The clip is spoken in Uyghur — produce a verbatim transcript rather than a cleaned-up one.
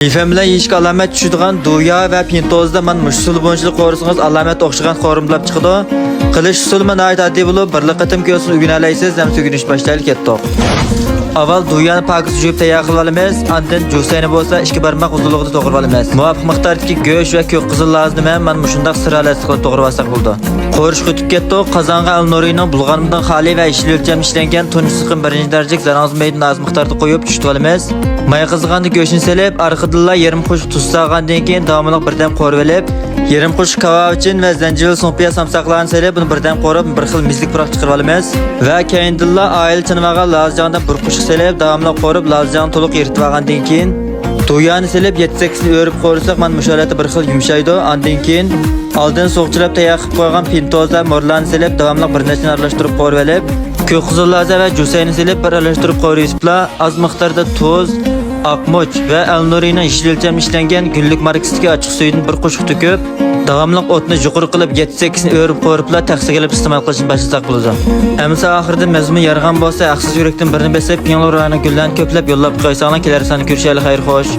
يىفەن بىلەن يېيىشكە ئالامەت چۈشىدىغان دۇيا ۋە پىنتوزدا مانا مۇشۇ ئۇسۇل بويىچىلىق قورۇسىڭىز ئالامەت ئوخشىغان قورۇم بولۇپ چىقىدۇ. قىلىش ئۇسۇلىمۇ ناھايىتى ئاددىي بولۇپ، بىرلا قېتىم كۆرسىڭىز ئۆگىنەلەيسىز ھەم ئۆگىنىش باشلايلى كەتتۇق. ئاۋۋال دۇيانى پاكىز يۇيۇپ تەييار قىلىپ ئالىمىز، ئاندىن جۈسەينى بولسا ئىككى بارماق ئۇزۇنلۇقىدا توغراپ ئالىمىز. مۇۋاپىق مىقداردىكى گۆش ۋە كۆك قىزىل لازىنى ھەم مانا مۇشۇنداق سىرا لەستە قىلىپ توغراپ ئالساق بولىدۇ. قورۇشقا ئۆتۈپ كەتتۇق. قازانغا ئەلنۇرىنىڭ بۇلغانمىدىن خالىي ۋە يېشىل ئۆلچەم ئىشلەنگەن تۇنجى سىقىم بىرىنچى دەرىجىلىك زەرەڭزىمەيدىنى ئاز مىقداردا قويۇپ چۈشۈتۈپ ئالىمىز. ماي قىزىغاندا گۆشنى سېلىپ، ئارقىدىنلا يېرىم قوشۇق تۇز سالغاندىن كېيىن داۋاملىق بىردەم قورۇۋېلىپ، يېرىم قوشۇق كاۋاۋىچىن ۋە زەنجىۋىل، سۇڭپىياز سامساقلارنى سېلىپ، بۇنى بىردەم قورۇپ، بىر خىل مىززىلىك پۇراق چىقىرىۋالىمىز. ۋە كەينىدىنلا ئائىلە چانىۋاغا لازىجاڭدىن بىر قوشۇق سېلىپ، داۋاملىق قورۇپ، لازىجاڭنى تولۇق ئېرىتىۋالغاندىن كېيىن، دۇيانى سېلىپ، يەتتە سەككىزنى ئۆرۈپ قورۇساق، مانا مۇشۇ ھالەتتە بىر خىل يۇمشايدۇ. ئاندىن كېيىن ئالدىن سۇغا چىلاپ تەييار قىلىپ قويغان پىنتوزا مورلارنى سېلىپ، داۋاملىق بىر نەچچىنى ئارىلاشتۇرۇپ قورۇۋېلىپ، كۆك قىزىل لازا ۋە جۈسەينى سېلىپ، بىر ئارىلاشتۇرۇپ قورۇۋېسىپلا، ئاز مىقداردا تۇز، ئاقمۇچ ۋە ئەلنۇرىنىڭ يېشىل ئۆلچەمدە ئىشلەنگەن گۈللۈك ماركىسىدىكى ئاچچىق سۈيىدىن بىر قوشۇق تۆكۈپ، داۋاملىق ئوتنى يۇقىرى قىلىپ، يەتتە سەككىزنى ئۆرۈپ قورۇپلا تەخسىگە ئېلىپ ئىستېمال قىلىشنى باشلىساق بولىدۇ. ئەمىسە ئاخىرىدا مەزمۇن يارىغان بولسا، ھەقسىز يۈرەكتىن بىرنى بېسىپ، پىڭلۇ رايونىغا گۈللەرنى كۆپلەپ يوللاپ قويساڭلار، كېلەر ساندا كۆرۈشەيلى، خەير خوش.